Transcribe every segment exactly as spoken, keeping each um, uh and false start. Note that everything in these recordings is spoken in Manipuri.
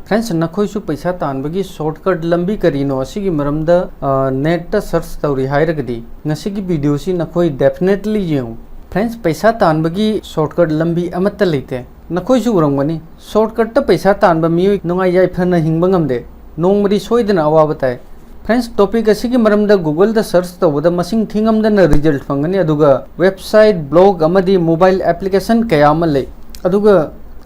Friends, ꯅꯈꯣꯏꯁꯨ ꯄꯩꯁꯥ ꯇꯥꯟꯕꯒꯤ shortcut ꯂꯝꯕꯤ ꯀꯔꯤꯅꯣ ꯑꯁꯤꯒꯤ ꯃꯔꯝꯗ, ꯑ, net ꯇ search ꯇꯧꯔꯤ ꯍꯥꯏꯔꯒꯗꯤ ꯉꯁꯤꯒꯤ video ꯁꯤ ꯅꯈꯣꯏ definitely ꯌꯦꯡꯉꯨ꯫ Friends, ꯄꯩꯁꯥ ꯇꯥꯟꯕꯒꯤ shortcut ꯂꯝꯕꯤ ꯑꯃꯠꯇ ꯂꯩꯇꯦ꯫ ꯅꯈꯣꯏꯁꯨ ꯎꯔꯝꯒꯅꯤ, shortcut ꯇ ꯄꯩꯁꯥ ꯇꯥꯟꯕ ꯃꯤꯑꯣꯏ ꯅꯨꯡꯉꯥꯏ ꯌꯥꯏꯐꯅ ꯍꯤꯡꯕ ꯉꯝꯗꯦ, ꯅꯣꯡꯃꯗꯤ ꯁꯣꯏꯗꯅ ꯑꯋꯥꯕ ꯇꯥꯏ꯫ Friends, topic ꯑꯁꯤꯒꯤ ꯃꯔꯝꯗ Google ꯗ search ꯇꯧꯕꯗ ꯃꯁꯤꯡ ꯊꯤꯉꯝꯗꯅ result ꯐꯪꯒꯅꯤ, ꯑꯗꯨꯒ website, blog ꯑꯃꯗꯤ mobile application ꯀꯌꯥ ꯑꯃ ꯂꯩ꯫ ꯑꯗꯨꯒ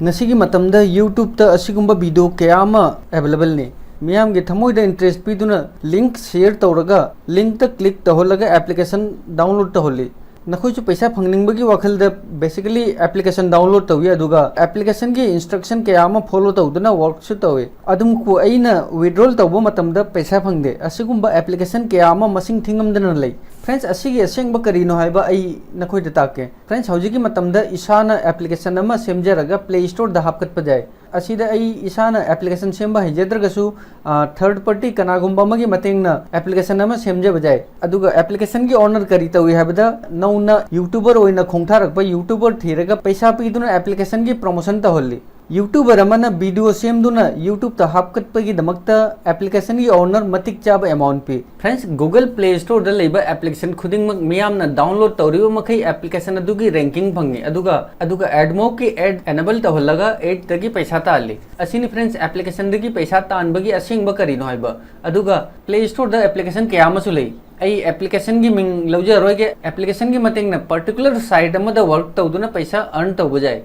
ꯉꯁꯤꯒꯤ ꯃꯇꯝꯗ YouTube ꯇ ꯑꯁꯤꯒꯨꯝꯕ video ꯀꯌꯥ ꯑꯃ available ꯅꯤ꯫ ꯃꯤꯌꯥꯝꯒꯤ ꯊꯃꯣꯏꯗ interest ꯄꯤꯗꯨꯅ link share ꯇꯧꯔꯒ link ꯇ click ꯇꯧꯍꯜꯂꯒ application download ꯇꯧꯍꯜꯂꯤ꯫ ꯅꯈꯣꯏꯁꯨ ꯄꯩꯁꯥ ꯐꯪꯅꯤꯡꯕꯒꯤ ꯋꯥꯈꯜꯗ basically application download ꯇꯧꯏ, ꯑꯗꯨꯒ application ꯒꯤ instruction ꯀꯌꯥ ꯑꯃ follow ꯇꯧꯗꯨꯅ work ꯁꯨ ꯇꯧꯏ꯫ ꯑꯗꯨꯝꯀꯨ ꯑꯩꯅ withdrawal ꯇꯧꯕ ꯃꯇꯝꯗ ꯄꯩꯁꯥ ꯐꯪꯗꯦ꯫ ꯑꯁꯤꯒꯨꯝꯕ application ꯀꯌꯥ ꯑꯃ ꯃꯁꯤꯡ ꯊꯤꯉꯝꯗꯅ ꯂꯩ꯫ Friends, ꯑꯁꯤꯒꯤ ꯑꯁꯦꯡꯕ ꯀꯔꯤꯅꯣ ꯍꯥꯏꯕ ꯑꯩ ꯅꯈꯣꯏꯗ ꯇꯥꯛꯀꯦ꯫ Friends, ꯍꯧꯖꯤꯛꯀꯤ ꯃꯇꯝꯗ ꯏꯁꯥꯅ application ꯑꯃ ꯁꯦꯝꯖꯔꯒ Play Store ꯗ ꯍꯥꯞꯀꯠꯄ ꯌꯥꯏ꯫ ꯑꯁꯤꯗ ꯑꯩ ꯏꯁꯥꯅ application ꯁꯦꯝꯕ ꯍꯩꯖꯗ꯭ꯔꯒꯁꯨ, ꯑ, third party ꯀꯅꯥꯒꯨꯝꯕ ꯑꯃꯒꯤ ꯃꯇꯦꯡꯅ application ꯑꯃ ꯁꯦꯝꯖꯕ ꯌꯥꯏ꯫ ꯑꯗꯨꯒ application ꯒꯤ owner ꯀꯔꯤ ꯇꯧꯏ ꯍꯥꯏꯕꯗ, ꯅꯧꯅ YouTuber ꯑꯣꯏꯅ ꯈꯣꯡꯊꯥꯔꯛꯄ YouTuber ꯊꯤꯔꯒ ꯄꯩꯁꯥ ꯄꯤꯗꯨꯅ application ꯒꯤ promotion ꯇꯧꯍꯜꯂꯤ꯫ YouTuber ꯑꯃꯅ video ꯁꯦꯝꯗꯨꯅ YouTube ꯇ ꯍꯥꯞꯀꯠꯄꯒꯤꯗꯃꯛꯇ application ꯒꯤ owner ꯃꯇꯤꯛ ꯆꯥꯕ amount ꯄꯤ꯫ Friends, Google Play Store ꯗ ꯂꯩꯕ application ꯈꯨꯗꯤꯡꯃꯛ ꯃꯤꯌꯥꯝꯅ download ꯇꯧꯔꯤꯕ ꯃꯈꯩ application ꯑꯗꯨꯒꯤ ranking ꯐꯪꯉꯤ, ꯑꯗꯨꯒ, ꯑꯗꯨꯒ AdMob ꯀꯤ ad enable ꯇꯧꯍꯜꯂꯒ ad ꯇꯒꯤ ꯄꯩꯁꯥ ꯇꯥꯜꯂꯤ꯫ ꯑꯁꯤꯅꯤ friends, application ꯗꯒꯤ ꯄꯩꯁꯥ ꯇꯥꯟꯕꯒꯤ ꯑꯁꯦꯡꯕ ꯀꯔꯤꯅꯣ ꯍꯥꯏꯕ꯫ ꯑꯗꯨꯒ Play Store ꯗ application ꯀꯌꯥ ꯑꯃꯁꯨ ꯂꯩ꯫ ꯑꯩ application ꯒꯤ ꯃꯤꯡ ꯂꯧꯖꯔꯣꯏꯒꯦ꯫ Application ꯒꯤ ꯃꯇꯦꯡꯅ particular site ꯑꯃꯗ work ꯇꯧꯗꯨꯅ ꯄꯩꯁꯥ earn ꯇꯧꯕ ꯌꯥꯏ꯫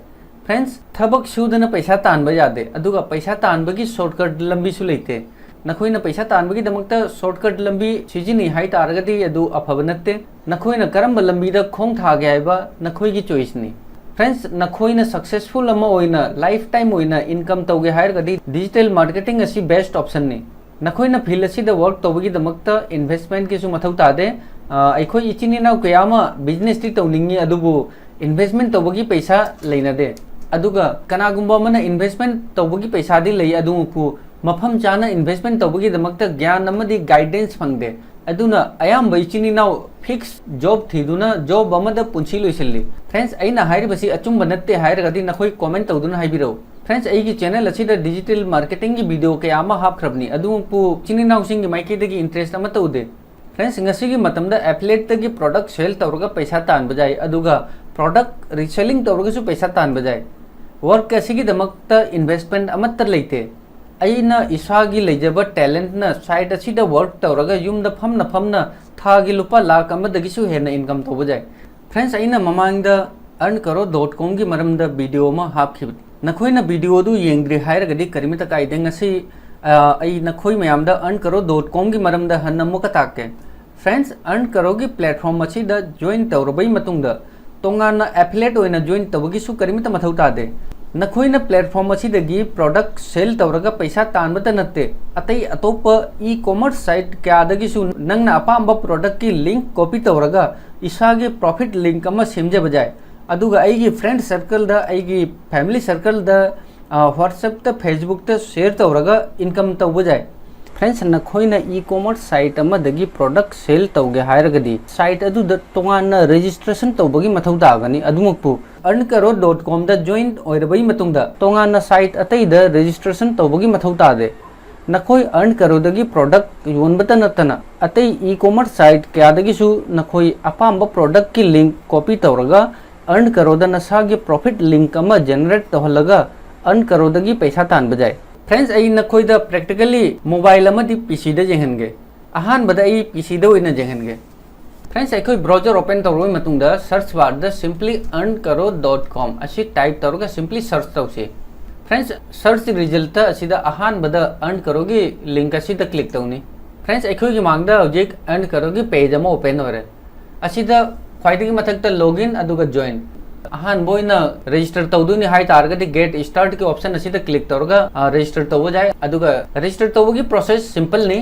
Friends, ꯊꯕꯛ ꯁꯨꯗꯅ ꯄꯩꯁꯥ ꯇꯥꯟꯕ ꯌꯥꯗꯦ, ꯑꯗꯨꯒ ꯄꯩꯁꯥ ꯇꯥꯟꯕꯒꯤ shortcut ꯂꯝꯕꯤꯁꯨ ꯂꯩꯇꯦ꯫ ꯅꯈꯣꯏꯅ ꯄꯩꯁꯥ ꯇꯥꯟꯕꯒꯤꯗꯃꯛꯇ shortcut ꯂꯝꯕꯤ ꯁꯤꯖꯤꯟꯅꯩ ꯍꯥꯏ ꯇꯥꯔꯒꯗꯤ ꯑꯗꯨ ꯑꯐꯕ ꯅꯠꯇꯦ꯫ ꯅꯈꯣꯏꯅ ꯀꯔꯝꯕ ꯂꯝꯕꯤꯗ ꯈꯣꯡ ꯊꯥꯒꯦ ꯍꯥꯏꯕ ꯅꯈꯣꯏꯒꯤ choice ꯅꯤ꯫ Friends, ꯅꯈꯣꯏꯅ successful ꯑꯃ ꯑꯣꯏꯅ lifetime ꯑꯣꯏꯅ income ꯇꯧꯒꯦ ꯍꯥꯏꯔꯒꯗꯤ digital marketing ꯑꯁꯤ best option ꯅꯤ꯫ ꯅꯈꯣꯏꯅ field ꯑꯁꯤꯗ work ꯇꯧꯕꯒꯤꯗꯃꯛꯇ investment ꯀꯤꯁꯨ ꯃꯊꯧ ꯇꯥꯗꯦ꯫ ꯑ, ꯑꯩꯈꯣꯏ ꯏꯆꯤꯟ ꯏꯅꯥꯎ ꯀꯌꯥ ꯑꯃ business ꯇꯤ ꯇꯧꯅꯤꯡꯉꯤ, ꯑꯗꯨꯕꯨ investment ꯇꯧꯕꯒꯤ ꯄꯩꯁꯥ ꯂꯩꯅꯗꯦ꯫ ꯑꯗꯨꯒ ꯀꯅꯥꯒꯨꯝꯕ ꯑꯃꯅ investment ꯇꯧꯕꯒꯤ ꯄꯩꯁꯥꯗꯤ ꯂꯩ, ꯑꯗꯨꯕꯨ ꯃꯐꯝ ꯆꯥꯅ investment ꯇꯧꯕꯒꯤꯗꯃꯛꯇ ꯒ꯭ꯌꯥꯟ ꯑꯃꯗꯤ guidance ꯐꯪꯗꯦ꯫ ꯑꯗꯨꯅ ꯑꯌꯥꯝꯕ ꯏꯆꯤꯟ ꯏꯅꯥꯎ fix job ꯊꯤꯗꯨꯅ job ꯑꯃꯗ ꯄꯨꯟꯁꯤ ꯂꯣꯏꯁꯤꯜꯂꯤ꯫ Friends, ꯑꯩꯅ ꯍꯥꯏꯔꯤꯕꯁꯤ ꯑꯆꯨꯝꯕ ꯅꯠꯇꯦ ꯍꯥꯏꯔꯒꯗꯤ ꯅꯈꯣꯏ comment ꯇꯧꯗꯨꯅ ꯍꯥꯏꯕꯤꯔꯛꯎ꯫ Friends, ꯑꯩꯒꯤ channel ꯑꯁꯤꯗ digital marketing ꯒꯤ video ꯀꯌꯥ ꯑꯃ ꯍꯥꯞꯈ꯭ꯔꯕꯅꯤ, ꯑꯗꯨꯕꯨ ꯏꯆꯤꯟ ꯏꯅꯥꯎꯁꯤꯡꯒꯤ ꯃꯥꯏꯀꯩꯗꯒꯤ interest ꯑꯃꯠꯇ ꯎꯗꯦ꯫ Friends, ꯉꯁꯤꯒꯤ ꯃꯇꯝꯗ affiliate ꯇꯒꯤ product sell ꯇꯧꯔꯒ ꯄꯩꯁꯥ ꯇꯥꯟꯕ ꯌꯥꯏ, ꯑꯗꯨꯒ product reselling ꯇꯧꯔꯒꯁꯨ ꯄꯩꯁꯥ ꯇꯥꯟꯕ ꯌꯥꯏ꯫ Work ꯑꯁꯤꯒꯤꯗꯃꯛꯇ investment ꯑꯃꯠꯇ ꯂꯩꯇꯦ꯫ ꯑꯩꯅ ꯏꯁꯥꯒꯤ ꯂꯩꯖꯕ talent ꯅ site ꯑꯁꯤꯗ work ꯇꯧꯔꯒ ꯌꯨꯝꯗ ꯐꯝꯅ ꯐꯝꯅ ꯊꯥꯒꯤ ꯂꯨꯄꯥ ꯂꯥꯈ ꯑꯃꯗꯒꯤꯁꯨ ꯍꯦꯟꯅ income ꯇꯧꯕ ꯌꯥꯏ꯫ Friends, ꯑꯩꯅ ꯃꯃꯥꯡꯗ earn karo dot com ꯒꯤ ꯃꯔꯝꯗ video ꯑꯃ ꯍꯥꯞꯈꯤꯕꯅꯤ꯫ ꯅꯈꯣꯏꯅ video ꯑꯗꯨ ꯌꯦꯡꯗ꯭ꯔꯤ ꯍꯥꯏꯔꯒꯗꯤ ꯀꯔꯤꯃꯇ ꯀꯥꯏꯗꯦ꯫ ꯉꯁꯤ, ꯑ, ꯑꯩ ꯅꯈꯣꯏ ꯃꯌꯥꯝꯗ earn karo dot com ꯒꯤ ꯃꯔꯝꯗ ꯍꯟꯅ ꯑꯃꯨꯛꯀ ꯇꯥꯛꯀꯦ꯫ Friends, earn karo ꯒꯤ platform ꯑꯁꯤꯗ join ꯇꯧꯔꯕꯩ ꯃꯇꯨꯡꯗ ꯇꯣꯉꯥꯟꯅ affiliate ꯑꯣꯏꯅ join ꯇꯧꯕꯒꯤꯁꯨ ꯀꯔꯤꯃꯇ ꯃꯊꯧ ꯇꯥꯗꯦ꯫ ꯅꯈꯣꯏꯅ platform ꯑꯁꯤꯗꯒꯤ product sell ꯇꯧꯔꯒ ꯄꯩꯁꯥ ꯇꯥꯟꯕꯇ ꯅꯠꯇꯦ, ꯑꯇꯩ ꯑꯇꯣꯞꯄ e-commerce site ꯀꯌꯥꯗꯒꯤꯁꯨ ꯅꯪꯅ ꯑꯄꯥꯝꯕ product ꯀꯤ link copy ꯇꯧꯔꯒ ꯏꯁꯥꯒꯤ profit link ꯑꯃ ꯁꯦꯝꯖꯕ ꯌꯥꯏ꯫ ꯑꯗꯨꯒ ꯑꯩꯒꯤ friend circle ꯗ, ꯑꯩꯒꯤ family circle ꯗ, ꯑ, WhatsApp ꯇ, Facebook ꯇ share ꯇꯧꯔꯒ income ꯇꯧꯕ ꯌꯥꯏ꯫ Friends, ꯅꯈꯣꯏꯅ e-commerce site ꯑꯃꯗꯒꯤ product sell ꯇꯧꯒꯦ ꯍꯥꯏꯔꯒꯗꯤ site ꯑꯗꯨꯗ ꯇꯣꯉꯥꯟꯅ registration ꯇꯧꯕꯒꯤ ꯃꯊꯧ ꯇꯥꯒꯅꯤ꯫ ꯑꯗꯨꯃꯛꯄꯨ earn karo dot com ꯗ join ꯑꯣꯏꯔꯕꯒꯤ ꯃꯇꯨꯡꯗ ꯇꯣꯉꯥꯟꯅ site ꯑꯇꯩꯗ registration ꯇꯧꯕꯒꯤ ꯃꯊꯧ ꯇꯥꯗꯦ꯫ ꯅꯈꯣꯏ earn karo ꯗꯒꯤ product ꯌꯣꯟꯕꯇ ꯅꯠꯇꯅ ꯑꯇꯩ e-commerce site ꯀꯌꯥꯗꯒꯤꯁꯨ ꯅꯈꯣꯏ ꯑꯄꯥꯝꯕ product ꯀꯤ link copy ꯇꯧꯔꯒ earn karo ꯗ ꯅꯁꯥꯒꯤ profit link ꯑꯃ generate ꯇꯧꯍꯜꯂꯒ earn karo ꯗꯒꯤ ꯄꯩꯁꯥ ꯇꯥꯟꯕ ꯌꯥꯏ꯫ Friends, ꯑꯩ ꯅꯈꯣꯏꯗ practically mobile ꯑꯃꯗꯤ P C ꯗ ꯌꯦꯡꯍꯟꯒꯦ꯫ ꯑꯍꯥꯟꯕꯗ ꯑꯩ P C ꯗ ꯑꯣꯏꯅ ꯌꯦꯡꯍꯟꯒꯦ꯫ Friends, ꯑꯩꯈꯣꯏ browser open ꯇꯧꯔꯕ ꯃꯇꯨꯡꯗ search bar ꯗ simply earn karo dot com ꯑꯁꯤ type ꯇꯧꯔꯒ simply search ꯇꯧꯁꯤ꯫ Friends, search result ꯑꯁꯤꯗ ꯑꯍꯥꯟꯕꯗ earn karo ꯒꯤ link ꯑꯁꯤꯗ click ꯇꯧꯅꯤ꯫ Friends, ꯑꯩꯈꯣꯏꯒꯤ ꯃꯥꯡꯗ ꯍꯧꯖꯤꯛ earn karo ꯒꯤ page ꯑꯃ open ꯑꯣꯏꯔꯦ꯫ ꯑꯁꯤꯗ ꯈ꯭ꯋꯥꯏꯗꯒꯤ ꯃꯊꯛꯇ login ꯑꯗꯨꯒ join꯫ ꯑꯍꯥꯟꯕ ꯑꯣꯏꯅ register ꯇꯧꯗꯣꯏꯅꯤ ꯍꯥꯏ ꯇꯥꯔꯒꯗꯤ get start ꯀꯤ option ꯑꯁꯤꯗ click ꯇꯧꯔꯒ, ꯑ, register ꯇꯧꯕ ꯌꯥꯏ꯫ ꯑꯗꯨꯒ register ꯇꯧꯕꯒꯤ process simple ꯅꯤ꯫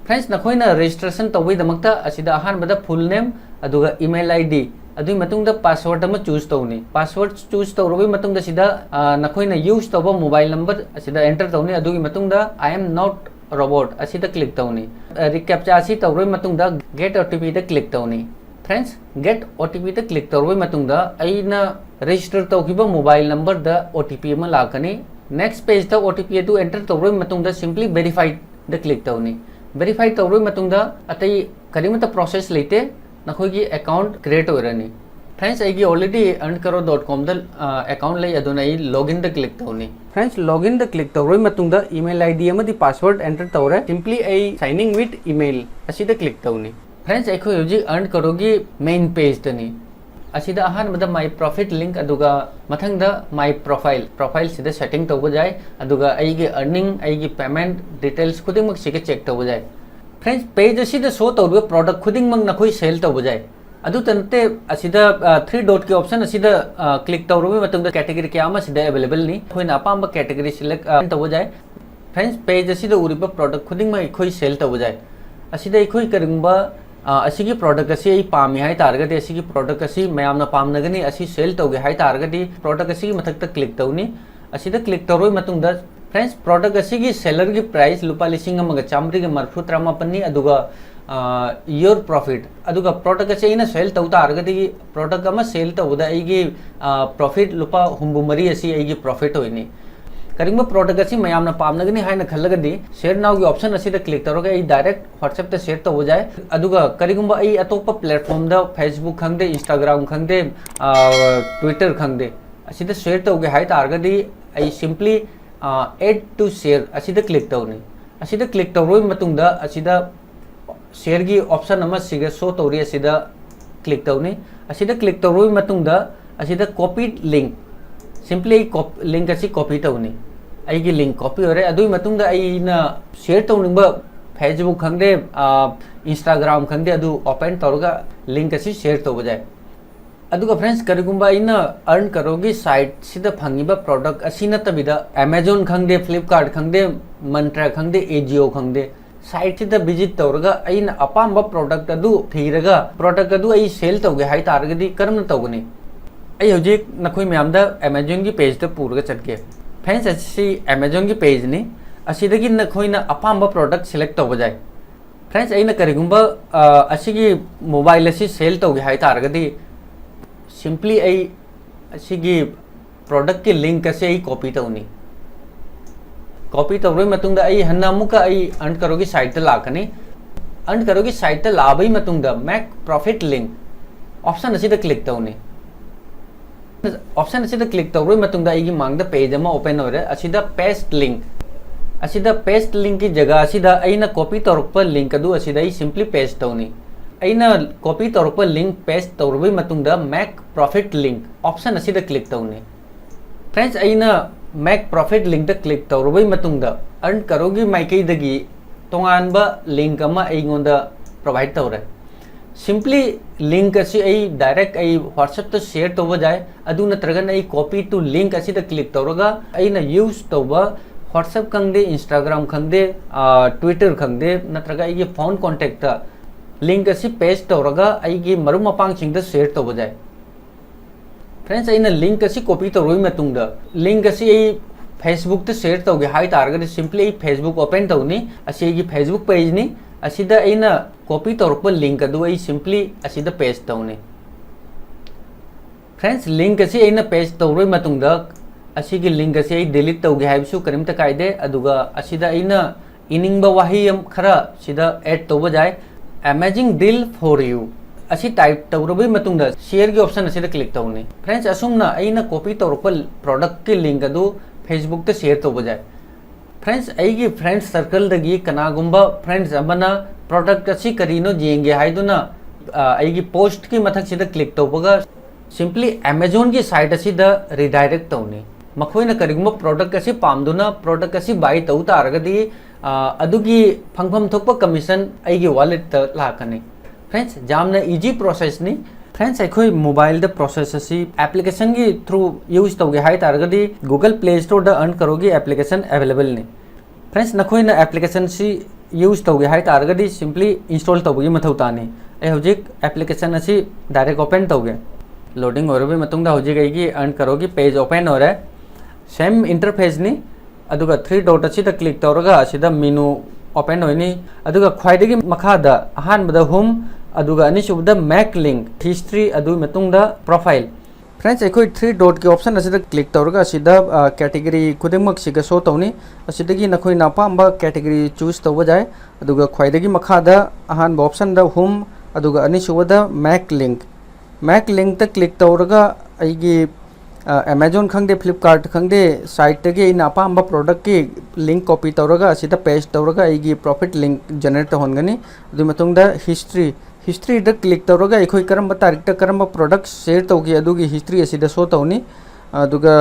Friends, ꯅꯈꯣꯏꯅ registration ꯇꯧꯕꯒꯤꯗꯃꯛꯇ ꯑꯁꯤꯗ ꯑꯍꯥꯟꯕꯗ full name, ꯑꯗꯨꯒ email I D, ꯑꯗꯨꯒꯤ ꯃꯇꯨꯡꯗ password ꯑꯃ choose ꯇꯧꯅꯤ꯫ Password choose ꯇꯧꯔꯕꯒꯤ ꯃꯇꯨꯡꯗ ꯁꯤꯗ, ꯑ, ꯅꯈꯣꯏꯅ use ꯇꯧꯕ mobile number ꯑꯁꯤꯗ enter ꯇꯧꯅꯤ꯫ ꯑꯗꯨꯒꯤ ꯃꯇꯨꯡꯗ I am not robot ꯑꯁꯤꯗ click ꯇꯧꯅꯤ꯫ ꯑ, reCAPTCHA ꯑꯁꯤ ꯇꯧꯔꯕꯒꯤ ꯃꯇꯨꯡꯗ get O T P ꯗ click ꯇꯧꯅꯤ꯫ Friends, get O T P ꯗ click ꯇꯧꯔꯕ ꯃꯇꯨꯡꯗ ꯑꯩꯅ register ꯇꯧꯈꯤꯕ mobile number ꯗ O T P ꯑꯃ ꯂꯥꯛꯀꯅꯤ꯫ Next page ꯇ O T P ꯑꯗꯨ enter ꯇꯧꯔꯕ ꯃꯇꯨꯡꯗ simply verify ꯗ click ꯇꯧꯅꯤ꯫ Verify ꯇꯧꯔꯕ ꯃꯇꯨꯡꯗ ꯑꯇꯩ ꯀꯔꯤꯃꯠꯇ process ꯂꯩꯇꯦ, ꯅꯈꯣꯏꯒꯤ account create ꯑꯣꯏꯔꯅꯤ꯫ Friends, ꯑꯩꯒꯤ already earn karo dot com ꯗ account ꯂꯩ, ꯑꯗꯨꯅ ꯑꯩ login ꯗ click ꯇꯧꯅꯤ꯫ Friends, login ꯗ click ꯇꯧꯔꯕ ꯃꯇꯨꯡꯗ email I D ꯑꯃꯗꯤ password enter ꯇꯧꯔꯦ꯫ Simply ꯑꯩ signing with email ꯑꯁꯤꯗ click ꯇꯧꯅꯤ꯫ Friends, ꯑꯩꯈꯣꯏ ꯍꯧꯖꯤꯛ earn karo ꯒꯤ main page ꯇꯅꯤ꯫ ꯑꯁꯤꯗ ꯑꯍꯥꯟꯕꯗ my profit link, ꯑꯗꯨꯒ ꯃꯊꯪꯗ my profile, profile ꯁꯤꯗ setting ꯇꯧꯕ ꯌꯥꯏ, ꯑꯗꯨꯒ ꯑꯩꯒꯤ earning, ꯑꯩꯒꯤ payment details ꯈꯨꯗꯤꯡꯃꯛ ꯁꯤꯒ check ꯇꯧꯕ ꯌꯥꯏ꯫ Friends, page ꯑꯁꯤꯗ show ꯇꯧꯔꯤꯕ product ꯈꯨꯗꯤꯡꯃꯛ ꯅꯈꯣꯏ sell ꯇꯧꯕ ꯌꯥꯏ꯫ ꯑꯗꯨꯇ ꯅꯠꯇꯦ, ꯑꯁꯤꯗ three dot ꯀꯤ option ꯑꯁꯤꯗ click ꯇꯧꯔꯕ ꯃꯇꯨꯡꯗ category ꯀꯌꯥ ꯑꯃ ꯁꯤꯗ available ꯅꯤ꯫ ꯑꯩꯈꯣꯏꯅ ꯑꯄꯥꯝꯕ category select ꯇꯧꯕ ꯌꯥꯏ꯫ Friends, page ꯑꯁꯤꯗ ꯎꯔꯤꯕ product ꯈꯨꯗꯤꯡꯃꯛ ꯑꯩꯈꯣꯏ sell ꯇꯧꯕ ꯌꯥꯏ꯫ ꯑꯁꯤꯗ ꯑꯩꯈꯣꯏ ꯀꯔꯤꯒꯨꯝꯕ ꯑꯁꯤꯒꯤ product ꯑꯁꯤ ꯑꯩ ꯄꯥꯝꯃꯤ ꯍꯥꯏ ꯇꯥꯔꯒꯗꯤ, ꯑꯁꯤꯒꯤ product ꯑꯁꯤ ꯃꯌꯥꯝꯅ ꯄꯥꯝꯅꯒꯅꯤ, ꯑꯁꯤ sell ꯇꯧꯒꯦ ꯍꯥꯏ ꯇꯥꯔꯒꯗꯤ product ꯑꯁꯤꯒꯤ ꯃꯊꯛꯇ click ꯇꯧꯅꯤ꯫ ꯑꯁꯤꯗ click ꯇꯧꯔꯕ ꯃꯇꯨꯡꯗ, friends, product ꯑꯁꯤꯒꯤ seller ꯒꯤ price ꯂꯨꯄꯥ ꯂꯤꯁꯤꯡ ꯑꯃꯒ ꯆꯥꯃꯔꯤꯒ ꯃꯔꯤꯐꯨ ꯇꯔꯥꯃꯥꯄꯟꯅꯤ꯫ ꯑꯗꯨꯒ your profit, ꯑꯗꯨꯒ product ꯑꯁꯤ ꯑꯩꯅ sell ꯇꯧ ꯇꯥꯔꯒꯗꯤ, product ꯑꯃ sell ꯇꯧꯕꯗ ꯑꯩꯒꯤ profit ꯂꯨꯄꯥ ꯍꯨꯝꯐꯨ ꯃꯔꯤ ꯑꯁꯤ ꯑꯩꯒꯤ profit ꯑꯣꯏꯅꯤ꯫ ꯀꯔꯤꯒꯨꯝꯕ product ꯑꯁꯤ ꯃꯌꯥꯝꯅ ꯄꯥꯝꯅꯒꯅꯤ ꯍꯥꯏꯅ ꯈꯜꯂꯒꯗꯤ, share now ꯒꯤ option ꯑꯁꯤꯗ click ꯇꯧꯔꯒ ꯑꯩ direct WhatsApp ꯇ share ꯇꯧꯕ ꯌꯥꯏ꯫ ꯑꯗꯨꯒ ꯀꯔꯤꯒꯨꯝꯕ ꯑꯩ ꯑꯇꯣꯞꯄ platform ꯗ, Facebook ꯈꯪꯗꯦ, Instagram ꯈꯪꯗꯦ, Twitter ꯈꯪꯗꯦ, ꯑꯁꯤꯗ share ꯇꯧꯒꯦ ꯍꯥꯏ ꯇꯥꯔꯒꯗꯤ, ꯑꯩ simply add to share ꯑꯁꯤꯗ click ꯇꯧꯅꯤ꯫ ꯑꯁꯤꯗ click ꯇꯧꯔꯕ ꯃꯇꯨꯡꯗ, ꯑꯁꯤꯗ share ꯒꯤ option ꯑꯃ ꯁꯤꯒ show ꯇꯧꯔꯤ, ꯑꯁꯤꯗ click ꯇꯧꯅꯤ꯫ ꯑꯁꯤꯗ click ꯇꯧꯔꯕ ꯃꯇꯨꯡꯗ, ꯑꯁꯤꯗ copy link, simply ꯑꯩ link ꯑꯁꯤ copy ꯇꯧꯅꯤ꯫ ꯑꯩꯒꯤ link copy ꯑꯣꯏꯔꯦ꯫ ꯑꯗꯨꯒꯤ ꯃꯇꯨꯡꯗ ꯑꯩꯅ share ꯇꯧꯅꯤꯡꯕ Facebook ꯈꯪꯗꯦ, Instagram ꯈꯪꯗꯦ, ꯑꯗꯨ open ꯇꯧꯔꯒ link ꯑꯁꯤ share ꯇꯧꯕ ꯌꯥꯏ꯫ ꯑꯗꯨꯒ friends, ꯀꯔꯤꯒꯨꯝꯕ ꯑꯩꯅ earn karo ꯒꯤ site ꯁꯤꯗ ꯐꯪꯉꯤꯕ product ꯑꯁꯤ ꯅꯠꯇꯕꯤꯗ Amazon ꯈꯪꯗꯦ, Flipkart ꯈꯪꯗꯦ, Myntra ꯈꯪꯗꯦ, Ajio ꯈꯪꯗꯦ, site ꯁꯤꯗ visit ꯇꯧꯔꯒ ꯑꯩꯅ ꯑꯄꯥꯝꯕ product ꯑꯗꯨ ꯊꯤꯔꯒ product ꯑꯗꯨ ꯑꯩ sell ꯇꯧꯒꯦ ꯍꯥꯏ ꯇꯥꯔꯒꯗꯤ ꯀꯔꯝꯅ ꯇꯧꯒꯅꯤ? ꯑꯩ ꯍꯧꯖꯤꯛ ꯅꯈꯣꯏ ꯃꯌꯥꯝꯗ Amazon ꯒꯤ page ꯇ ꯄꯨꯔꯒ ꯆꯠꯀꯦ꯫ Friends, ꯑꯁꯤ Amazon ꯒꯤ page ꯅꯤ꯫ ꯑꯁꯤꯗꯒꯤ ꯅꯈꯣꯏꯅ ꯑꯄꯥꯝꯕ product select ꯇꯧꯕ ꯌꯥꯏ꯫ Friends, ꯑꯩꯅ ꯀꯔꯤꯒꯨꯝꯕ ꯑꯁꯤꯒꯤ ꯃꯣꯕꯥꯏꯜ ꯑꯁꯤ ꯁꯦꯜ ꯇꯧꯒꯦ ꯍꯥꯏ ꯇꯥꯔꯒꯗꯤ, simply ꯑꯩ ꯑꯁꯤꯒꯤ ꯄ꯭ꯔꯣꯗꯛꯀꯤ ꯂꯤꯡꯛ ꯑꯁꯤ ꯑꯩ ꯀꯣꯄꯤ ꯇꯧꯅꯤ꯫ ꯀꯣꯄꯤ ꯇꯧꯔꯕꯩ ꯃꯇꯨꯡꯗ ꯑꯩ ꯍꯟꯅ ꯑꯃꯨꯛꯀ ꯑꯩ ꯑꯟꯀꯔꯣꯒꯤ ꯁꯥꯏꯠꯇ ꯂꯥꯛꯀꯅꯤ꯫ ꯑꯟꯀꯔꯣꯒꯤ ꯁꯥꯏꯠꯇ ꯂꯥꯛꯑꯕꯩ ꯃꯇꯨꯡꯗ make profit link option ꯑꯁꯤꯗ click ꯇꯧꯅꯤ꯫ Option ꯑꯁꯤꯗ click ꯇꯧꯔꯕꯩ ꯃꯇꯨꯡꯗ ꯑꯩꯒꯤ ꯃꯥꯡꯗ page ꯑꯃ open ꯑꯣꯏꯔꯦ꯫ ꯑꯁꯤꯗ paste link, ꯑꯁꯤꯗ paste linkꯀꯤ ꯖꯒꯥ ꯑꯁꯤꯗ ꯑꯩꯅ ꯀꯣꯄꯤ ꯇꯧꯔꯛꯄ ꯂꯤꯡꯛ ꯑꯗꯨ ꯑꯁꯤꯗ ꯑꯩ simply paste ꯇꯧꯅꯤ꯫ ꯑꯩꯅ ꯀꯣꯄꯤ ꯇꯧꯔꯛꯄ ꯂꯤꯡꯛ paste ꯇꯧꯔꯕꯩ ꯃꯇꯨꯡꯗ make profit link option ꯑꯁꯤꯗ click ꯇꯧꯅꯤ꯫ Friends, ꯑꯩꯅ make profit linkꯇ click ꯇꯧꯔꯕꯩ ꯃꯇꯨꯡꯗ ꯑꯟꯀꯔꯣꯒꯤ ꯃꯥꯏꯀꯩꯗꯒꯤ ꯇꯣꯉꯥꯟꯕ ꯂꯤꯡꯛ ꯑꯃ ꯑꯩꯉꯣꯟꯗ provide ꯇꯧꯔꯦ꯫ Simply ꯂꯤꯡꯛ ꯑꯁꯤ ꯑꯩ direct ꯑꯩ WhatsAppꯇ share ꯇꯧꯕ ꯌꯥꯏ, ꯑꯗꯨ ꯅꯠꯇ꯭ꯔꯒꯅ ꯑꯩ copy to link ꯑꯁꯤꯗ click ꯇꯧꯔꯒ ꯑꯩꯅ use ꯇꯧꯕ WhatsApp ꯈꯪꯗꯦ, Instagram ꯈꯪꯗꯦ, Twitter ꯈꯪꯗꯦ, ꯅꯠꯇ꯭ꯔꯒ ꯑꯩꯒꯤ phone contactꯇ ꯂꯤꯡꯛ ꯑꯁꯤ paste ꯇꯧꯔꯒ ꯑꯩꯒꯤ ꯃꯔꯨꯞ ꯃꯄꯥꯡꯁꯤꯡꯗ share ꯇꯧꯕ ꯌꯥꯏ꯫ Friends, ꯑꯩꯅ ꯂꯤꯡꯛ ꯑꯁꯤ ꯀꯣꯄꯤ ꯇꯧꯔꯕ ꯃꯇꯨꯡꯗ, ꯂꯤꯡꯛ ꯑꯁꯤ ꯑꯩ Facebook ꯇ share ꯇꯧꯒꯦ ꯍꯥꯏ ꯇꯥꯔꯒꯗꯤ, simply ꯑꯩ Facebook open ꯇꯧꯅꯤ꯫ ꯑꯁꯤ ꯑꯩꯒꯤ Facebook page ꯅꯤ꯫ ꯑꯁꯤꯗ ꯑꯩꯅ ꯀꯣꯄꯤ ꯇꯧꯔꯛꯄ ꯂꯤꯡꯛ ꯑꯗꯨ ꯑꯩ simply ꯑꯁꯤꯗ paste ꯇꯧꯅꯤ꯫ Friends, ꯂꯤꯡꯛ ꯑꯁꯤ ꯑꯩꯅ paste ꯇꯧꯔꯕ ꯃꯇꯨꯡꯗ, ꯑꯁꯤꯒꯤ ꯂꯤꯡꯛ ꯑꯁꯤ ꯑꯩ delete ꯇꯧꯒꯦ ꯍꯥꯏꯕꯁꯨ ꯀꯔꯤꯝꯇ ꯀꯥꯏꯗꯦ꯫ ꯑꯗꯨꯒ ꯑꯁꯤꯗ ꯑꯩꯅ ꯏꯅꯤꯡꯕ ꯋꯥꯍꯩ ꯑꯃ ꯈꯔ ꯁꯤꯗ add ꯇꯧꯕ ꯌꯥꯏ꯫ Amazing deal for you ꯑꯁꯤ type ꯇꯧꯔꯕꯒꯤ ꯃꯇꯨꯡꯗ shareꯒꯤ option ꯑꯁꯤꯗ click ꯇꯧꯅꯤ꯫ Friends, ꯑꯁꯨꯝꯅ ꯑꯩꯅ copy ꯇꯧꯔꯛꯄ productꯀꯤ link ꯑꯗꯨ Facebookꯇ share ꯇꯧꯕ ꯌꯥꯏ꯫ Friends, ꯑꯩꯒꯤ friends circleꯗꯒꯤ ꯀꯅꯥꯒꯨꯝꯕ friends ꯑꯃꯅ product ꯑꯁꯤ ꯀꯔꯤꯅꯣ ꯌꯦꯡꯒꯦ ꯍꯥꯏꯗꯨꯅ, ꯑ, ꯑꯩꯒꯤ postꯀꯤ ꯃꯊꯛꯁꯤꯗ click ꯇꯧꯕꯒ simply Amazonꯒꯤ site ꯑꯁꯤꯗ redirect ꯇꯧꯅꯤ꯫ ꯃꯈꯣꯏꯅ ꯀꯔꯤꯒꯨꯝꯕ product ꯑꯁꯤ ꯄꯥꯝꯗꯨꯅ product ꯑꯁꯤ buy ꯇꯧ ꯇꯥꯔꯒꯗꯤ, ꯑ, ꯑꯗꯨꯒꯤ ꯐꯪꯐꯝ ꯊꯣꯛꯄ commission ꯑꯩꯒꯤ walletꯇ ꯂꯥꯛꯀꯅꯤ꯫ Friends, ꯌꯥꯝꯅ easy processꯅꯤ꯫ Friends, ꯑꯩꯈꯣꯏ mobileꯗ process ꯑꯁꯤ applicationꯒꯤ through use ꯇꯧꯒꯦ ꯍꯥꯏ ꯇꯥꯔꯒꯗꯤ, Google Play Storeꯗ Earn Crore ꯒꯤ application availableꯅꯤ꯫ Friends, ꯅꯈꯣꯏꯅ applicationꯁꯤ use ꯇꯧꯒꯦ ꯍꯥꯏ ꯇꯥꯔꯒꯗꯤ, simply install ꯇꯧꯕꯒꯤ ꯃꯊꯧ ꯇꯥꯅꯤ꯫ ꯑꯩ ꯍꯧꯖꯤꯛ application ꯑꯁꯤ direct open ꯇꯧꯒꯦ꯫ Loading ꯑꯣꯏꯔꯕ ꯃꯇꯨꯡꯗ ꯍꯧꯖꯤꯛ ꯑꯩꯒꯤ Earn Crore ꯒꯤ page open ꯑꯣꯏꯔꯦ꯫ Same interfaceꯅꯤ꯫ ꯑꯗꯨꯒ three dot ꯑꯁꯤꯗ click ꯇꯧꯔꯒ ꯑꯁꯤꯗ menu open ꯑꯣꯏꯅꯤ꯫ ꯑꯗꯨꯒ ꯈ꯭ꯋꯥꯏꯗꯒꯤ ꯃꯈꯥꯗ ꯑꯍꯥꯟꯕꯗ home, ꯑꯗꯨꯒ ꯑꯅꯤꯁꯨꯕꯗ make link, history, ꯑꯗꯨꯒꯤ ꯃꯇꯨꯡꯗ profile꯫ Friends, ꯑꯩꯈꯣꯏ three dot ꯀꯤ option ꯑꯁꯤꯗ click ꯇꯧꯔꯒ ꯑꯁꯤꯗ category ꯈꯨꯗꯤꯡꯃꯛꯁꯤꯒ show ꯇꯧꯅꯤ꯫ ꯑꯁꯤꯗꯒꯤ ꯅꯈꯣꯏꯅ ꯑꯄꯥꯝꯕ category choose ꯇꯧꯕ ꯌꯥꯏ꯫ ꯑꯗꯨꯒ ꯈ꯭ꯋꯥꯏꯗꯒꯤ ꯃꯈꯥꯗ ꯑꯍꯥꯟꯕ option ꯗ home, ꯑꯗꯨꯒ ꯑꯅꯤꯁꯨꯕꯗ make link꯫ Make link ꯇ click ꯇꯧꯔꯒ ꯑꯩꯒꯤ Amazon ꯈꯪꯗꯦ, Flipkart ꯈꯪꯗꯦ, site ꯇꯒꯤ ꯑꯩꯅ ꯑꯄꯥꯝꯕ product ꯀꯤ link copy ꯇꯧꯔꯒ ꯑꯁꯤꯗ paste ꯇꯧꯔꯒ ꯑꯩꯒꯤ profile link generate ꯇꯧꯍꯟꯒꯅꯤ꯫ ꯑꯗꯨꯒꯤ ꯃꯇꯨꯡꯗ history, history ꯗ click ꯇꯧꯔꯒ ꯑꯩꯈꯣꯏ ꯀꯔꯝꯕ ꯇꯥꯔꯤꯛꯇ ꯀꯔꯝꯕ product share ꯇꯧꯈꯤ ꯑꯗꯨꯒꯤ history ꯑꯁꯤꯗ show ꯇꯧꯅꯤ꯫ ꯑꯗꯨꯒ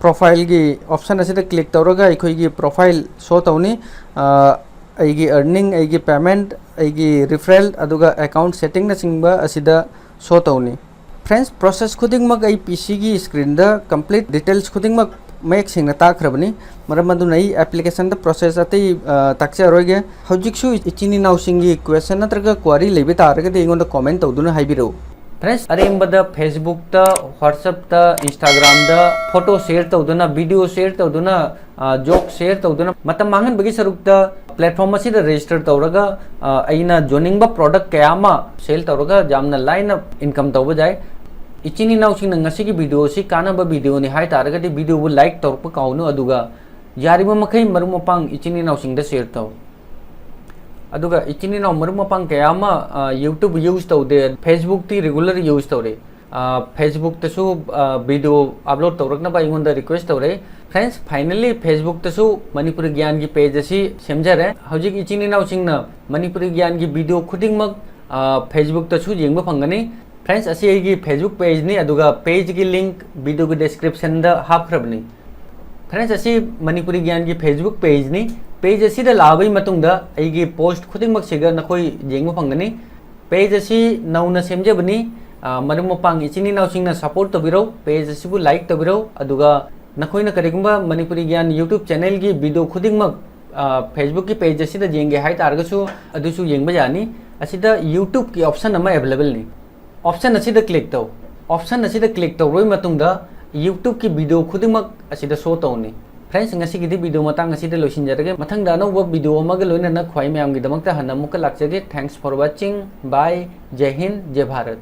profile ꯒꯤ option ꯑꯁꯤꯗ click ꯇꯧꯔꯒ ꯑꯩꯈꯣꯏꯒꯤ profile show ꯇꯧꯅꯤ꯫ ꯑꯩꯒꯤ earning, ꯑꯩꯒꯤ payment, ꯑꯩꯒꯤ referral, ꯑꯗꯨꯒ account setting ꯅꯆꯤꯡꯕ ꯑꯁꯤꯗ show ꯇꯧꯅꯤ꯫ Friends, process ꯈꯨꯗꯤꯡꯃꯛ ꯑꯩ P C ꯒꯤ screen ꯗ complete details ꯈꯨꯗꯤꯡꯃꯛ ꯃꯌꯦꯛ ꯁꯦꯡꯅ ꯇꯥꯛꯈ꯭ꯔꯕꯅꯤ꯫ ꯃꯔꯝ ꯑꯗꯨꯅ ꯑꯩ application ꯗ process ꯑꯇꯩ ꯇꯥꯛꯆꯔꯣꯏꯒꯦ꯫ ꯍꯧꯖꯤꯛꯁꯨ ꯏꯆꯤꯟ ꯏꯅꯥꯎꯁꯤꯡꯒꯤ question ꯅꯠꯇ꯭ꯔꯒ query ꯂꯩꯕ ꯇꯥꯔꯒꯗꯤ ꯑꯩꯉꯣꯟꯗ comment ꯇꯧꯗꯨꯅ ꯍꯥꯏꯕꯤꯔꯛꯎ꯫ Friends, ꯑꯔꯦꯝꯕꯗ Facebook ꯇ, WhatsApp ꯇ, Instagram ꯗ photo share ꯇꯧꯗꯨꯅ, video share ꯇꯧꯗꯨꯅ, joke share ꯇꯧꯗꯨꯅ ꯃꯇꯝ ꯃꯥꯡꯍꯟꯕꯒꯤ ꯁꯔꯨꯛꯇ platform ꯑꯁꯤꯗ register ꯇꯧꯔꯒ ꯑꯩꯅ ꯌꯣꯟꯅꯤꯡꯕ product ꯀꯌꯥ ꯑꯃ sell ꯇꯧꯔꯒ ꯌꯥꯝꯅ ꯂꯥꯏꯅ income ꯇꯧꯕ ꯌꯥꯏ꯫ ꯏꯆꯤꯟ ꯏꯅꯥꯎꯁꯤꯡꯅ ꯉꯁꯤꯒꯤ video ꯑꯁꯤ ꯀꯥꯟꯅꯕ video ꯅꯤ ꯍꯥꯏ ꯇꯥꯔꯒꯗꯤ video ꯕꯨ like ꯇꯧꯔꯛꯄ ꯀꯥꯎꯅꯨ, ꯑꯗꯨꯒ ꯌꯥꯔꯤꯕ ꯃꯈꯩ ꯃꯔꯨꯞ ꯃꯄꯥꯡ ꯏꯆꯤꯟ ꯏꯅꯥꯎꯁꯤꯡꯗ share ꯇꯧ꯫ ꯑꯗꯨꯒ ꯏꯆꯤꯟ ꯏꯅꯥꯎ ꯃꯔꯨꯞ ꯃꯄꯥꯡ ꯀꯌꯥ ꯑꯃ YouTube use ꯇꯧꯗꯦ, Facebook ꯇꯤ regular use ꯇꯧꯔꯦ꯫ Facebook ꯇꯁꯨ video upload ꯇꯧꯔꯛꯅꯕ ꯑꯩꯉꯣꯟꯗ request ꯇꯧꯔꯛꯏ꯫ Friends, finally Facebook ꯇꯁꯨ ꯃꯅꯤꯄꯨꯔꯤ ꯒ꯭ꯌꯥꯟꯒꯤ page ꯑꯁꯤ ꯁꯦꯝꯖꯔꯦ꯫ ꯍꯧꯖꯤꯛ ꯏꯆꯤꯟ ꯏꯅꯥꯎꯁꯤꯡꯅ ꯃꯅꯤꯄꯨꯔꯤ ꯒ꯭ꯌꯥꯟꯒꯤ video ꯈꯨꯗꯤꯡꯃꯛ Facebook ꯇꯁꯨ ꯌꯦꯡꯕ ꯐꯪꯒꯅꯤ꯫ Friends, ꯑꯁꯤ ꯑꯩꯒꯤ Facebook page ꯅꯤ, ꯑꯗꯨꯒ page ꯒꯤ link video ꯒꯤ description ꯗ ꯍꯥꯞꯈ꯭ꯔꯕꯅꯤ꯫ Friends, ꯑꯁꯤ ꯃꯅꯤꯄꯨꯔꯤ ꯒ꯭ꯌꯥꯟꯒꯤ Facebook page ꯅꯤ꯫ Page ꯑꯁꯤꯗ ꯂꯥꯛꯑꯕꯒꯤ ꯃꯇꯨꯡꯗ ꯑꯩꯒꯤ post ꯈꯨꯗꯤꯡꯃꯛꯁꯤꯒ ꯅꯈꯣꯏ ꯌꯦꯡꯕ ꯐꯪꯒꯅꯤ꯫ Page ꯑꯁꯤ ꯅꯧꯅ ꯁꯦꯝꯖꯕꯅꯤ꯫ ꯃꯔꯨꯞ ꯃꯄꯥꯡ ꯏꯆꯤꯟ ꯏꯅꯥꯎꯁꯤꯡꯅ support ꯇꯧꯕꯤꯔꯧ, page ꯑꯁꯤꯕꯨ like ꯇꯧꯕꯤꯔꯧ, ꯑꯗꯨꯒ ꯅꯈꯣꯏꯅ ꯀꯔꯤꯒꯨꯝꯕ ꯃꯅꯤꯄꯨꯔꯤ ꯒ꯭ꯌꯥꯟ YouTube channel ꯒꯤ video ꯈꯨꯗꯤꯡꯃꯛ Facebook ꯀꯤ page ꯑꯁꯤꯗ ꯌꯦꯡꯒꯦ ꯍꯥꯏ ꯇꯥꯔꯒꯁꯨ ꯑꯗꯨꯁꯨ ꯌꯦꯡꯕ ꯌꯥꯅꯤ꯫ ꯑꯁꯤꯗ YouTube ꯀꯤ option ꯑꯃ available ꯅꯤ꯫ Option ꯑꯁꯤꯗ click ꯇꯧ꯫ Option ꯑꯁꯤꯗ click ꯇꯧꯔꯕ ꯃꯇꯨꯡꯗ YouTube ꯀꯤ video ꯈꯨꯗꯤꯡꯃꯛ ꯑꯁꯤꯗ show ꯇꯧꯅꯤ꯫ Friends, ꯉꯁꯤꯒꯤꯗꯤ video ꯃꯇꯥꯡ ꯑꯁꯤꯗ ꯂꯣꯏꯁꯤꯟꯖꯔꯒꯦ꯫ ꯃꯊꯪꯗ ꯑꯅꯧꯕ video ꯑꯃꯒ ꯂꯣꯏꯅꯅ ꯈ꯭ꯋꯥꯏ ꯃꯌꯥꯝꯒꯤꯗꯃꯛꯇ ꯍꯟꯅ ꯑꯃꯨꯛꯀ ꯂꯥꯛꯆꯒꯦ꯫ Thanks for watching. Bye. ꯖꯩ Hind, ꯖꯩ Bharat.